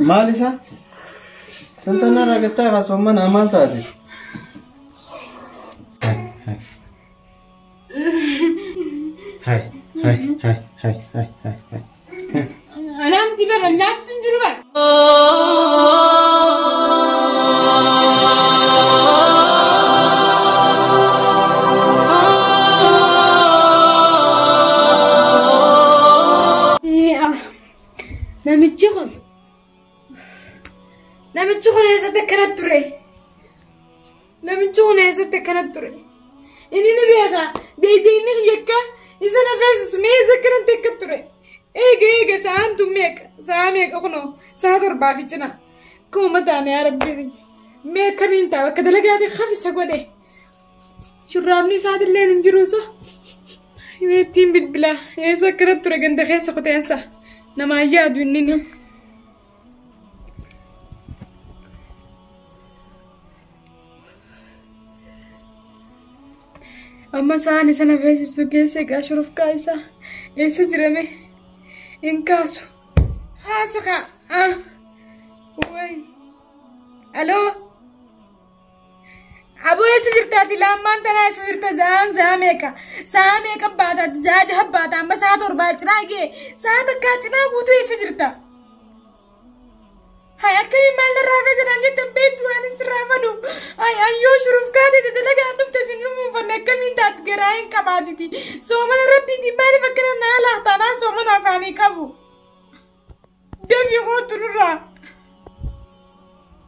Maal isa? Santanaa ragattaa irraa soommanaa maal taate? Hai, hai, hai, hai, hai, hai, hai. Anaamti bara nyaachuu hin jiru bara. Namichi kun namichi kun eessatti akkanatti ture? Namichi kun eessatti akkanatti ture? Inni ni beeka. Deeydee inni yakka isa na feesisu mee eessa akkanatti akka ture? Eega eega sa'aan tun meeqa? Sa'a meeqa kunoo? Sa'a torbaa fi cina. Akkuma mataan yaa rabbi biyya. Mee akkamiin ta'a bakka dalagaati hafisa godhe. Shurraabni isaatillee hin jiru so. Ittiin bilbilaa eessa akkanatti ture ganda keessa kuteensa. Namaa yaadu inni ni. Amma sa'aan isa na feesisu keessa egaa shurufkaa isaa eessa jirame hin kaasu. Haasa kaa. Way. Aloo. Aboo eessa jirtaati laammaan tanaa eessa jirta za'aan za'a meeqa sa'a meeqa baataati za'a jaha baata amma sa'a torbaa cinaa gee sa'a takkaa cinaa guutuu eessa jirta? Hai akkamiin maal irraa feetan jettan beektu waan sirraa fadu. Hai ayyoo shurufkaa ta'e dalagaan dhufte sin dhufuufanne akkamiin taat garaa hin qabaatiti. Soomana rabbiitiin maaliif akkana naa laataanaa soomana afaanii qabu. Dafii kootu nurraa.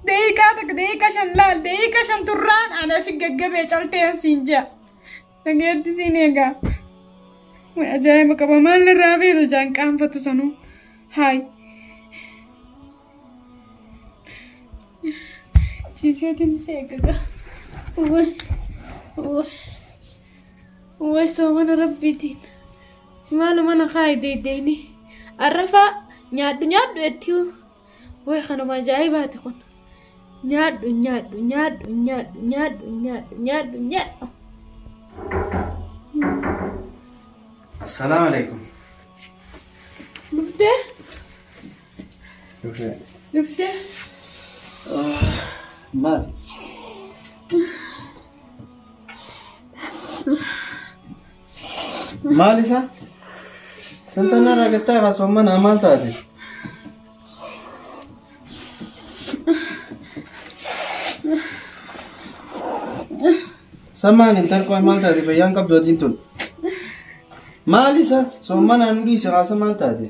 Daqiiqaa takka daqiiqa shan laal daqiiqa shan turraan ana si gaggabee calteen siin jea. Dhageetti siin eegaa. Ajaa'iba qaba maal irraa feeta jaan qaanfatu sanuu. Haay. Ciiseetiin si eegaga. Way. Way. Way soomana rabbiitiin. Maaluma na kaayi deedeeni. Arrafaa nyaadhu nyaadhu jettiu. Way kanuma ajaa'ibaati kun. Nyaadhu nyaadhu nyaadhu nyaadhu nyaadhu nyaadhu nyaadhu nyaadhu. Assalaamu alaikum. Dhuftee? Dhuftee. Dhuftee? Maal? Maal isa? Santanaa ragattaa irraa soommanaa maal taate? Samaan intal qoy maal taate fayyaan qabdu atiin tun? Maal isa? Soommanaa nu dhiise haasa maal taate?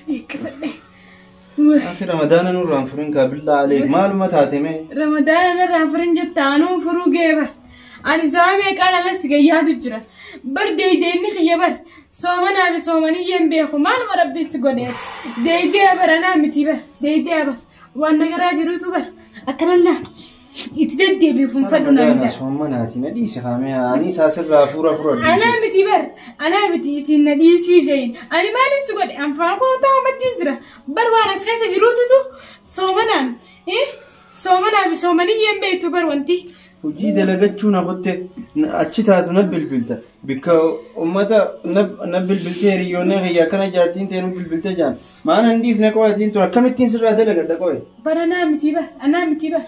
Dhiikkifadhe. Akhi Ramadaana nurraan furin kaa billaa aleek maaluma taate mee? Ramadaana narraan furin jetta anuu furuu gee bar. Ani sa'a meeqaan alas gayyaatu jira. Bar deeydeenni kiyya bar. Soomanaa fi soomaniyyee hin beeku maaluma rabbiin si godhee. Deeydee bar anaa miti bar. Deeydee bar. Waan nagaraa jirutu bar. Akkanannaa itti deddeebiif hin fadhu naan Ramadaana jedha. soomanaati na dhiise haamee ani isaa sirraa hafuura fudhadhu. Anaa miti bar. Anaa miti isin na dhiisii jeyin. Ani maalin si godhe anfaa koo taa'u maddiin jira. Bar waan as keessa jirututu soomanaan. Soomanaa fi soomaniyyee hin beektu bar wanti. Hojii dalagachuu na kutte achi taatu na bilbilta. Bikka uummata na bilbiltee hiriyoonni kiyya akkana jaartiin ta'e nu bilbilte jaan. Maan hin dhiifne qo'atiin ture akkamittiin sirraa dalagadha qo'e. Bar anaa miti bar. Anaa miti bar.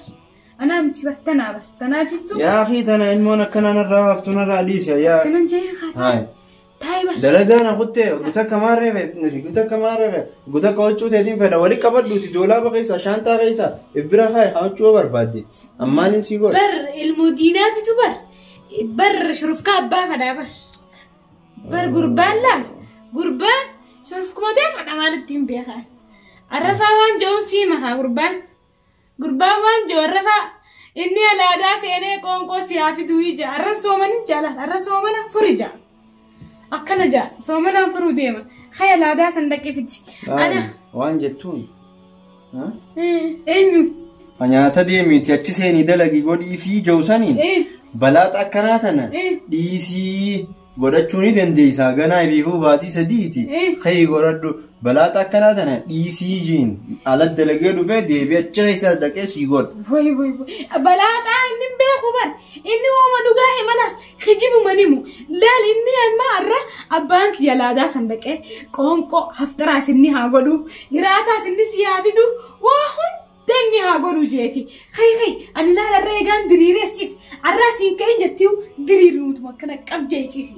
Anaa miti bar tanaa bar. Tanaa jettu. Yaa akhi tana ilmoon akkanaa narraa haftu narraa dhiise yaa. Kanan jee haa Haay. taayi bar. Dalagaa na kutte guta kamaarree fedha guta kamaarree fedha guta huccuu teetiin fedha wali qabadhuuti doolaaba keessa shaantaa keessa ibbira kaaye haa huccuu barbaadde ammaan hin sii godhe. Bar ilmoo diinaatitu bar. Bar shurufkaa abbaa fadhaa bar. Bar gurbaan laal. Gurbaan shurufkumatee fadha maalitti hin beekan. Arrafaa waan jiruun sii makaa gurbaan. Gurbaan waan jiru arrafaa. Inni alaadaa seenee qoonqoo siyaa fiduu ija. Arra soomanin jaala. Arra soomana furi ja'a. Akkana ja'a. Soomanaan furuu deema. Haya alaadaa san dhaqee fiti. Ana. Waan jettuun. Eenyu? Nyaata deemiiti achi seenii dalagii godhii fi jiru saniin balaaxa akkanaa tana dhiisii Godhachuu ni dandeessaa ganaa ifiifuu baatii sadiiti. Ka'ii godhadhu balaaxa akkanaa tana dhiisii jiin ala dalagee dhufee deebi'ee achi keessaas dhaqee sii godha. Woy woy woy balaaxaa inni hin beeku bar inni uuma dhugaa himala kijibuma nimu laal inni amma har'a abbaan kiyya laadaa san dhaqee qoonqoo haftaraas inni haa godhu hiraataas inni si haa fidu waa hunda inni haa godhu jeeti. Kay kay ani laal har'a eegaan diriiree ciis har'a siin ka'in jettiu diriiruutuma akkana qabdee ciisi.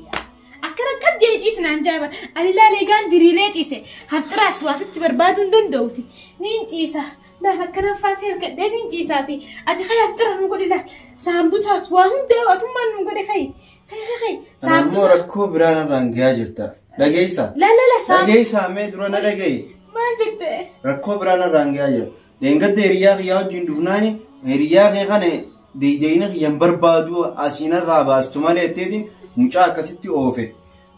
Akkana qabdee ciisi naan jaaba ani laal eegaan diriiree ciise haftaraas waa sitti barbaaduu hin danda'uti niin ciisa. Laal akkana faasii harkadhee niin ciisaati. Ati kay haftara nu godhi laal saambusaas waa hunda atummaan nu godhe kay kay kay kay Ammoo saambusa. rakkoo biraan irraan gahaa jirta. Dhageessaa. Laal laal saam Dhageessaa mee dura na dhaga'i. maal jette? Rakkoo biraan irraan gahaa jira. Leengadda hiriyaa kiyyaa wajjin dhufnaani hiriyaa kee kana deeydeyina kiyyan barbaadu asiinarraa baastu malee jetteetiin mucaa akkasitti oofe.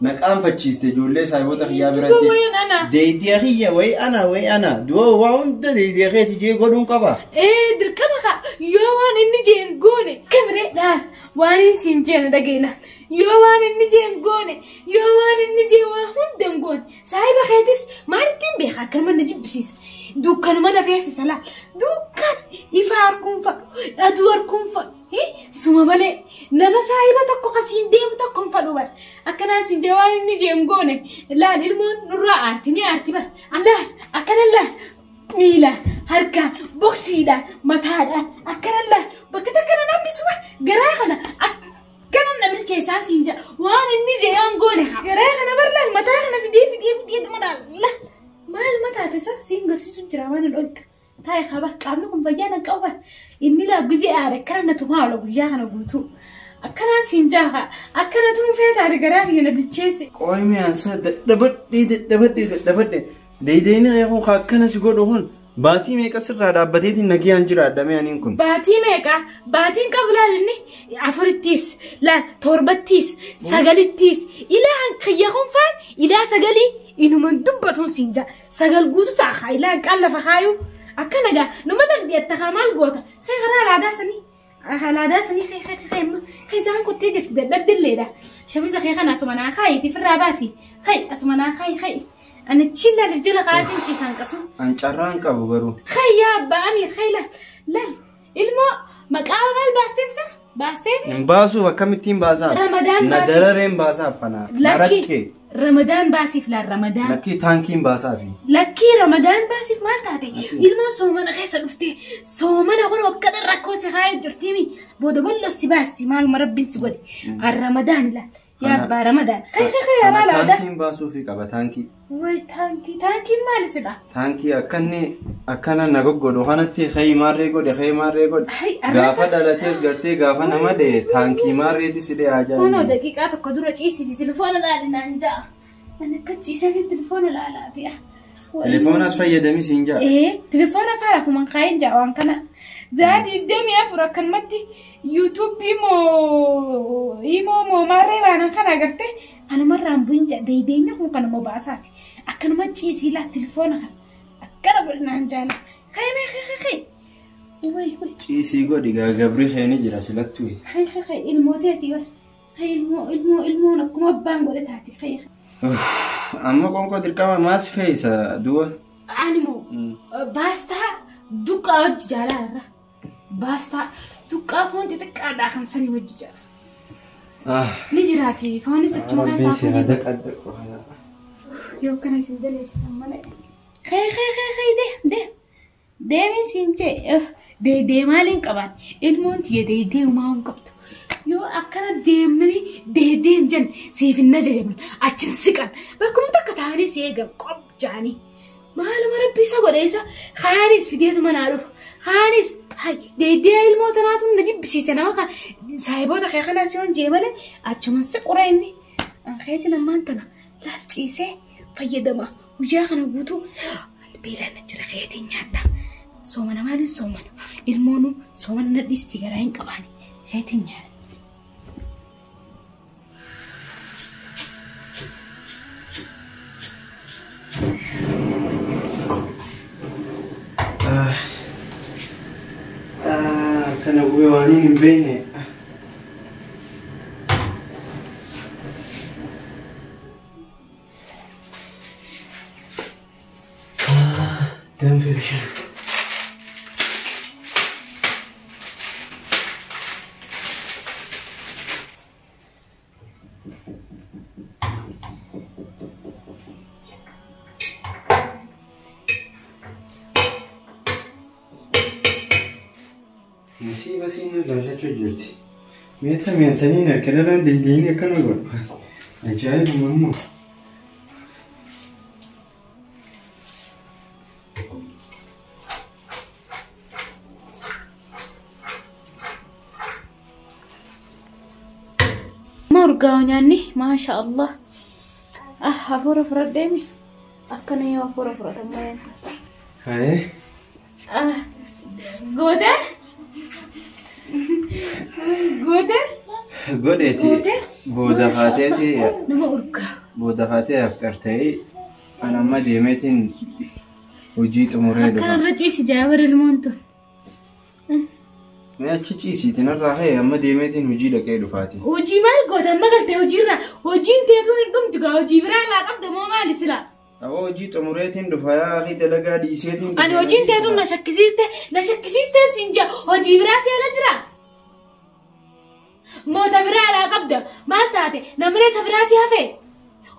Naqaan fachiiste ijoollee saayiboota kiyyaa biratti. Wayin ana. Deeydee kiyya wayi ana wayi ana du'a waa hunda deeydee keeti jee godhuun qaba. Ee dirqama kaa yoo waan inni jeen goone kamiree laal waan inni siin jeen dhageela yoo waan inni jeen goone yoo waan inni jeen waa hunda hin goone saayiba keetis maalittiin beeka akkanuma na jibbisiisa dukkanuma na feesisa laal dukkan ifa harkuun fadhu aduu harkuun fadhu suma malee nama saayiba tokko kasiin deemu tokko hin fadhu bar akkanaan siin jee waan inni jeen goone laal ilmoon nurraa aarti ni aarti bar laal akkana laal miilaan harkaan boksiidhaan mataadhaan akkana laal bakka takka na hambisuma garaa kana akkana na bilcheessaan siin jaa waan inni jee waan goone haa garaa kana bar laal mataa kana fidee fidee fidee dhuma laal laal maal mataate isa siin garsiisu jira waan hin dhoyta taa'e qaba qaamni kun fayyaa na qabu inni laa gizee aare akkana na tumaa ola guyyaa kana guutuu akkanaan siin jaa haa akkana tumuu feetaate garaa kiyya na bilcheesse. Qoymi ansa dadhabadhee dadhabadhee dadhabadhee deeydeyni kee kun akkana si godhu kun baatii meeqa sirraa dhaabbateetiin nagiyaan jira addamee aniin kun. Baatii meeqa? Baatiin qabu laal inni afurittiis, laal torbattiis, sagalittiis. Ilaa hankayya kun faan ilaa sagalii inuman dubbatuun siin jaa. Sagal guutu ta'a ilaa hanqaan lafa kaayu. Akkana gaa numa dandeetta haa maal goota? Kee karaa alaadaa sanii. Alaadaa sanii kee kee kee kee isaan kuttee jirti dadhabdilleedha. Shamiza kee kana asuma naa kaayi firraa baasi. Kee asuma naa kaayi kee. Ani chilla jala kaayatiin ciisaan qasu. An carraan qabu garuu. Khay yaa abbaa Amiir khay laal laal ilmoo maqaa maal baasteef isa baasteef Hin baasuuf akkamittiin baasaaf? Ramadaan Na baasiif. darareen baasaaf kana. Na lakkii rakkee. Ramadaan baasiif laal Ramadaan Lakkii taankiin baasaafi. lakkii Ramadaan baasiif maal taate ilmoon soomana keessa dhufte soomana kun akkana rakkoo si kaayu jirtiimi booda bal'oo si baasti maaluma rabbiin si godhe an Ramadaan laal yaa abbaa Ramadaan khay khay khay Kana alaa laada taankiin baasuufi qaba taankii. way taankii taankiin maal isidha Taankii akkanni akkana na goggodhu kanatti ka'ii maarree godhe ka'ii maarree godhe. Ay, arra- Gaafa dhalatees gartee gaafa nama dhee taankii maarreeti si dhee Kunoo ajaa'iba. daqiiqaa tokko dura ciisiti telefoona laalinaan ja'a. Ani akka ciiseetiin telefoona laalaati. Telefoonas fayyadami siin jaa. Ee telefoona faara afumaan kaayeen ja'a waan kana. Zaati 24 akkanumatti yuutuubii moo imoo moo maarree baanan kana agartee kanumarraan bu'in ja'a deedeenya kun kanuma baasaati. Akkanuma ciisii laa telefoona kana akkana godhinaan jaala. Kayee mee kee kee kee. Way way. Ciisii godhi gaa gabri keeni jira silattuu. Kay kay kay ilmooteeti way. Kay ilmoo ilmoo ilmoon akkuma abbaan godhe taati kay. Amma qoonqoo dirqama maal si fe'isa du'a? Animoo baastaa duqqaa hojii jaalaa irra. Baastaa duqqaa foon xixiqqaadhaa kan sanii hojii jaala. Ni jiraati foonis achuma Rabbiin keessaa si haa foonii. daqaddaqu. Yoo kana isin daleessisan malee. Kee kee kee kee deem deem. Deemi siin jee deedee maaliin qaban ilmoon tiyya deedee uumaa hin qabdu. Yoo akkana deemanii deedee hin jenne siif hin ajajaman achi siqan bakkuma takka ta'anii si eegan qob jaanii. Maaluma rabbi isa godhe isa kaanis fideetu manaa dhufa. Kaanis hay deedee ilmoo tanaatu na jibbisiise nama kan saayiboota kee kanaas yoon jee malee achuman si qura inni. Ankeetiin ammaan tana laal ciisee fayyadama. Guyyaa kana guutuu beelaan na jira keetiin nyaadha. Soomana maaliin soomana? Ilmoonu soomana na dhiisti garaa hin qabaani. Keetiin nyaadha. Akkana gubee waan hin beekne. Danfe bishaan. Nasiiba siin ilaallachuu jirti. Meeta meentaniin harka dhalaan deebiin akkana godhu. Ajaa'ibuma immoo. Ma urgaa'u nyaanni maasha Allah. Ah hafuura fudhadheemi. Akkana yoo hafuura fudhatamu maal Hayee. Ah goote? Goote? Godheeti Goote? booda kaateeti Nama urgaa'u. booda kaatee afxartee an amma deemeetiin hojii xumuree Akkana dhufa. irra ciisi jaabara ilmoon tun. Mee achi ciisiitiin irraa ka'e amma deemeetiin hojii dhaqee dhufaati. Hojii maal goota amma galtee hojiirra hojiin teetuun hin dhumtu gaa hojii biraa laa qabda moo maali silaa? Aboo hojii xumureetiin dhufa yaa fi dalagaa dhiiseetiin. Ani hojiin teetuun na shakkisiiste na shakkisiiste siin jaa hojii biraa teela jira. Moota biraa laa qabda maal taate namni ta biraati hafe.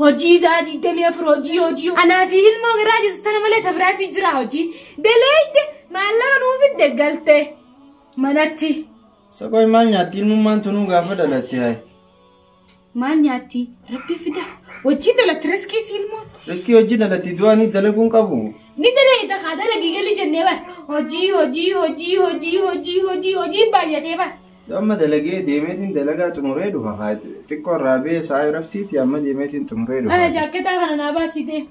Hojii isaa 24 hojii hojii anaa fi ilmoo garaa jirtu tana malee ta biraati jira hojii daleeyde maallaqa nuu fidde galte manatti. Saqooyi maal nyaatti ilmummaan tunuu gaafa dhalatte hayi. Maal nyaatti rabbi fida hojii dalatti riskii si ilmoon. Riskii hojii dhalatti du'aanis dalaguun qabu. Ni daleeyda haa dalagii galii jennee bar hojii hojii hojii hojii hojii hojii hojii baay'atee bar. Amma dalagee deemeetiin dalagaa xumuree dhufa haa xiqqoo irraa bee sa'a raftiiti amma deemeetiin xumuree Ana dhufa. jaakketaa kana naa baasii deem.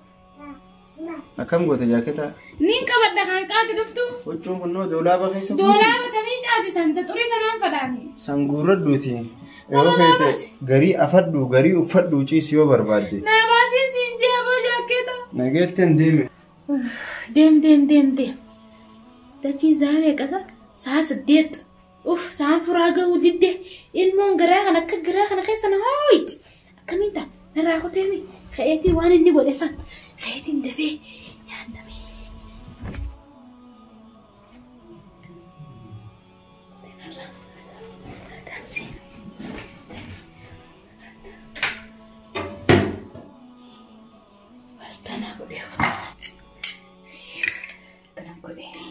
Akkam goota jaaketaa? Niin qabadha kan qaati dhuftu. Huccuun kunnoo doolaaba keessa buuti. Doolaaba tamii caati san ta xurii sanaan fadhaani. Sanguurradhuuti. Yeroo feete garii afadhu garii uffadhu ciisi yoo barbaadde. Naa baasiin siin jeeboo jaakketa. Nageetteen deeme. Deem deem deem deem. Dachiin saa meeqasa? Saa 8. Uff saan furaa gahuu didde. Ilmoon garaa kana akka garaa kana keessa na hooyti. Akkamiin ta'a? Narraa kuteemi. Ka'eetii waan inni godhe san. Ka'eetiin dafee nyaanname. Bastanaa godhee Kana godhee.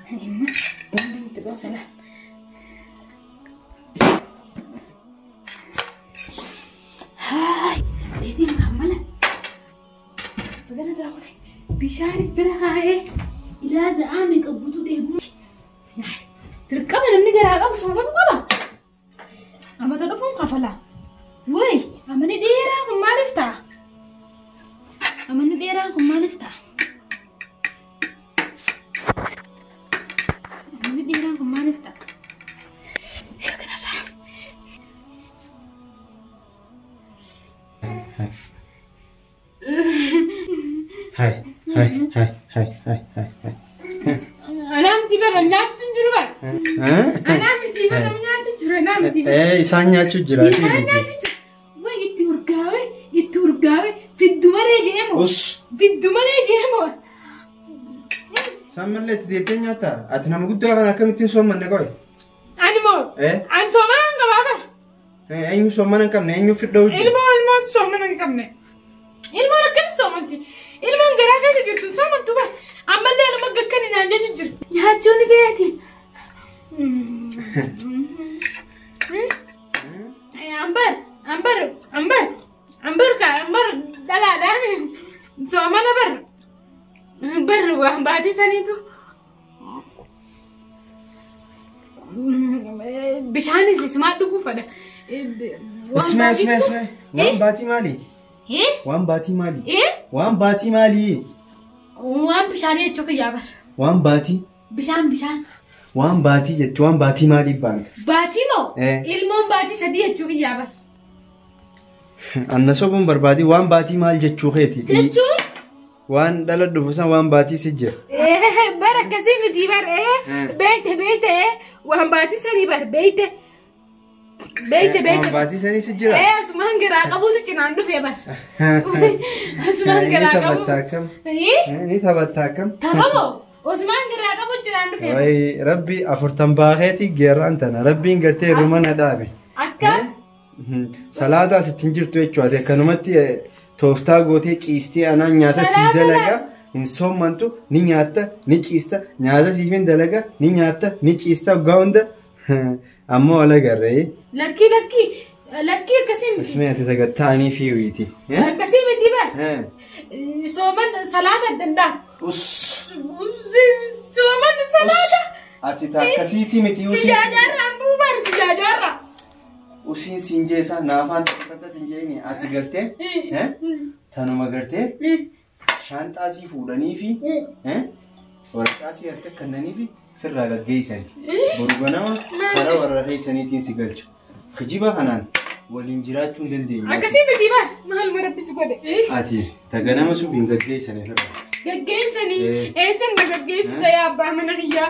Ani immoo boombiin itti dhoosala. Haay! Dheedhiin hammala. Bagana daawwate. Bishaan bira kaa'ee ilaa za'aa meeqa guutuu dheebuu. Dirqama namni garaa qabu soomanu qaba. Amata dhufuun kafala. Wayi amanni dheeraa kun maaliif ta'a? Amanni dheeraan kun maaliif ta'a? Amanni dheeraan kun maaliif ta'a? Kanarraa. Hai hai hai hai hai hai hai. Anaamti bara nyaachuu hin jiru bara. Anaamti bara nyaachuu jiru anaamti. Isaan nyaachuu jira. Isaan nyaachuu jiru. Wayi itti urgaawe itti urgaawe fiddu malee jeemo. Us. Fiddu malee jeemo. Isaan mallee itti deebitee nyaata. Ati nama guddaa kana akkamittiin soommanne qoy? Ani moo? Ani soomana hin qabaa bara. Eenyu soomana hin qabne eenyu fidha hojii? Ilmoon ilmoon soomana hin qabne. Ilmoon akkam soomanti? Ilmoon garaa keessa jirtu soomantu bara. Ammallee anuma gakkan hin jechu jirtu. Nyaachuu ni beeti. Ambar ambar ambar ambar ka ambar dhalaadhaan soomana bar. Bar waan baatii saniitu. Bishaanis isumaa dhuguu fadha. Isme isme isme. Waan baatii maali? Waan baatii maali? Waan baatii maali? Waan bishaanii jechuu kiyyaa bara. Waan baatii? Bishaan bishaan. Waan baatii jettu waan baatii maaliif baanta? Baatii moo? Ilmoon baatii 3 jechuu kiyyaa bara. Anna sobuun barbaadii waan baatii maal jechuu keeti? Jechuun? Waan dhala dhufu san waan baatii si jira. Bara akkasii miti bara beekte beekte waan baatii 3 bara beekte. Beeyte beeyte. Waan baatii sanii si jira? Ee asumaan garaa qabuutu cinaan dhufee bara. Asumaan Ni garaa qabu. taphatta akkam? Ee? Ni taphatta akkam? Taphamoo? Osmaan garaa qabu cinaan dhufee bara. Wayi rabbi afurtan baakeeti geerraan tana rabbiin gartee ruma na dhaabe. Akka? Salaata asitti hin jirtu jechuudha. Akkanumatti tooftaa gootee ciistee anaan nyaata sii Salaata dalaga hin soommantu ni nyaatta ni ciista nyaata siif hin dalaga ni nyaatta ni ciista waggaa hunda ammoo wal agarree. Lakkii lakkii lakkii akkasii miti. Ismee ati sagattaanii fi wiiti. Akkasii miti bara. Sooman salaata adda addaa. Us. Sooman salaata. Ati takkasiiti miti Si usiin. jaajaarraan buubar si jaajaarra. Usiin siin jeesa naafaan takkatatti hin jeeni ati gartee tanuma gartee shaanxaa sii fuudhanii fi waraqaa sii harka kennanii fi firraa gaggeessani. Boru ganama karaa warra keessaniitiin si galcha. Kijiba kanaan waliin jiraachuu hin dandeenyu. Akkasii miti bara maal rabbi si godhe. Ati ta ganama subiin gaggeessani firraa. Gaggeessanii eessan na gaggeessita yaa abbaa mana kiyyaa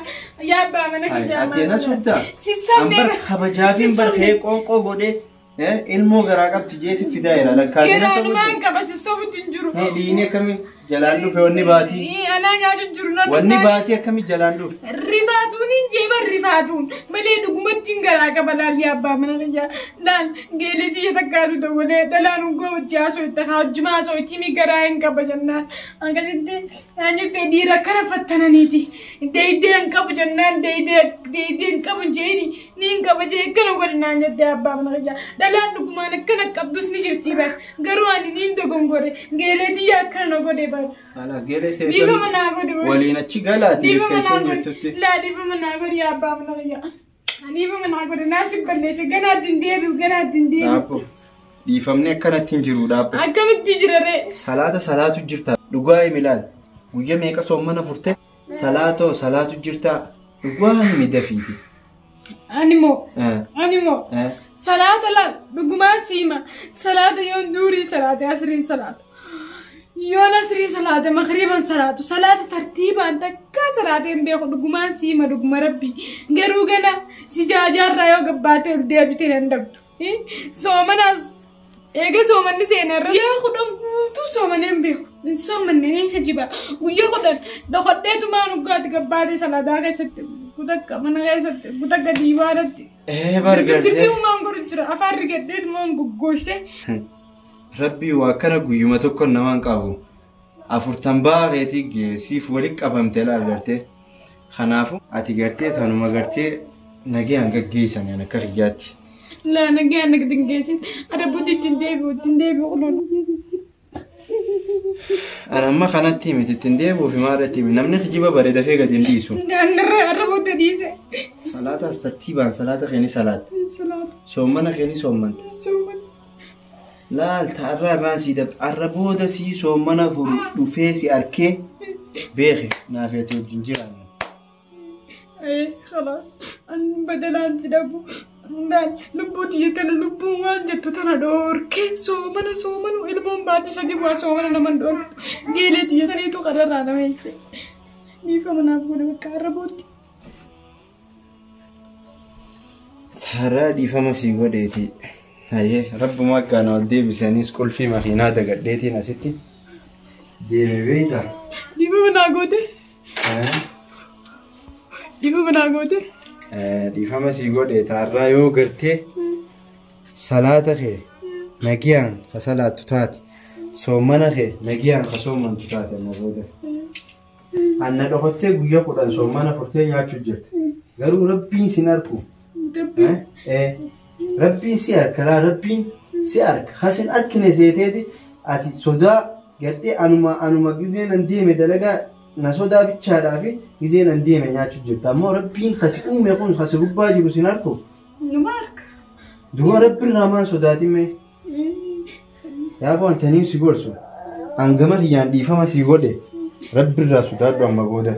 yaa abbaa mana kiyyaa. Ati na sobdaa? Si sobnee An bar kabajaatiin bar qoonqoo godhee ilmoo garaa qabdi jeesi fidaa jira lakkaatee na Garaanumaan sobde. qaba si sobutu hin jiru. Dhiini akkamii jalaan dhufe wanni baatii? Anaa nyaatu hin jiru. Wanni baatii akkamii jalaan dhufe? Rifaatuun hin jeeba rifaatuun malee dhugumatti hin garaa qaba laal yaa abbaa mana kiyyaa laal geelee tiyya takkaatu dawwalee dhalaan ungoo hojii haasoo itti haa hojii maasoo itti mi garaa hin qaba jennaan akkasitti naan jettee dhiira akkana fattananiiti deeydee hin qabu jennaan deeydee deeydee hin qabu jeeni ni hin qaba jee akkana godhi naan jettee abbaa mana kiyyaa dhalaan dhugumaan akkana qabdus ni jirti bar garuu ani ni hin dogongore geelee tiyya akkana na godhe bar. Alaas geelee Dhiifama naa godhi bar. waliin achi galaati Dhiifama bakka naa isin godhi. jirtutti. Laa dhiifama naa godhi yaa abbaa mana kiyyaa. Dhiifama naa godhi naa si balleesse ganaatti hin deebi'u ganaatti hin deebi'u. Dhaabbo. Dhiifamni akkanatti hin jiru dhaabbo. Akkamitti jira ree? Salaata salaatu jirta. Dhugaa himi laal. Guyya meeqa soommana furte? Salaatoo salaatu jirta. Dhugaa himi dafiiti. Ani moo ani moo salaata laal dhugumaan siima salaata yoon duurii salaate asriin salaatu. Yoon asrii salaate makriiban salaatu salaata tartiibaan takkaa salaate hin beeku dhugumaan siima dhuguma rabbi garuu gana si jaajaarraa yoo gabbaatee ol deebitee nan dhabdu. Soomanaas eega soomanni seenarra guyyaa 10 guutuu soomana hin beeku hin soomanne ni kijiba guyyaa 10 dhokodheetumaan dhugaati gabbaatee salaataa keessatti kutakka mana keessatti kutakka diiwaanatti. Bar gartee. Girgirri godhu jira afaan rigadheetumaan goggoosee. Rabbii waa akkana guyyuma tokko namaan qabu. 40 baakeetii geessiif walitti qabamte laal gartee. Kanaafuu ati gartee tanuma gartee nagayaan gaggeessan akka kiyyaatti. Laa nagaan nagdi hin geessin adabbuutti ittiin deebi'u ittiin deebi'u kunuun. Ani amma kanatti miti ittiin deebi'uuf maalirratti himi namni kijiba bare dafee gadi hin dhiisu. Naannarra adabbuutti dhiise. Salaataas tartiibaan salaata keeni salaatta. Salaata. Soommana keeni soommanta. Soommana. Laal ta'arraa irraan sii dab arra booda sii soommana furu dhufee si arkee beeke naaf ati wajjin jiraanna. Khalaas an badalaan si dhabu laal lubbuu tiyya tana lubbuun waan jettu tana dhoorkee soomana soomanu ilmoon baatii sadii waa soomana naman dhoorku geelee tiyya saniitu qararraa nama eegse dhiifama naaf godhe bakka arra bootti. Taraa dhiifama sii godheeti. Hayyee rabbuma akkaan ol deebisaniis qulfii makiinaa dagadheetiin asitti deeme beektaa? Dhiifama naa goote. Dhiifama naa goote. Dhiifama sii godhe taarraa yoo gartee salaata kee nagiyaan ka salaattu taate soommana kee nagiyaan ka soommantu taate amma booda. Anna dhokottee guyyaa 10 soommana furtee nyaachuu jirta. Garuu rabbiin sin arku. Rabbiin si harka laa rabbiin si harka hasin arkine seeteeti ati sodaa gartee anuma anuma gizee nan deeme dalagaa na sodaa bichaadhaa fi gizee nan deeme nyaachuu jirta ammoo rabbiin kasi uume kun kasi gubbaa jiru sin arku. Numa harka. Duba rabbiin ramaan sodaatime. Yaaboo antaniin si gorsu hangama kiyyaan dhiifama si godhe rabbiirraa sodaadhu amma booda.